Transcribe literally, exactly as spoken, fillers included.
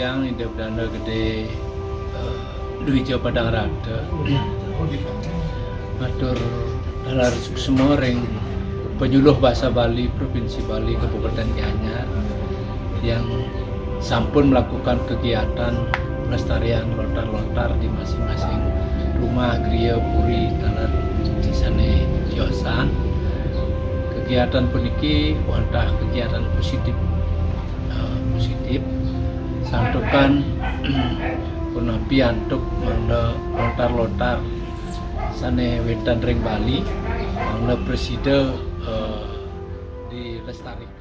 Yang Ida Bedana Gede, eh, Dwija Padang Rata, matur taler suksma ring penyuluh bahasa Bali Provinsi Bali Kabupaten Gianyar yang sampun melakukan kegiatan pelestarian lontar-lontar di masing-masing rumah, griya, puri, taler sane tiosan. Kegiatan puniki wantah kegiatan positif, eh, positif, santukan punapi antuk mangda lontar-lontar sane wenten ring Bali, mangda prasida, eh, dilestarikan.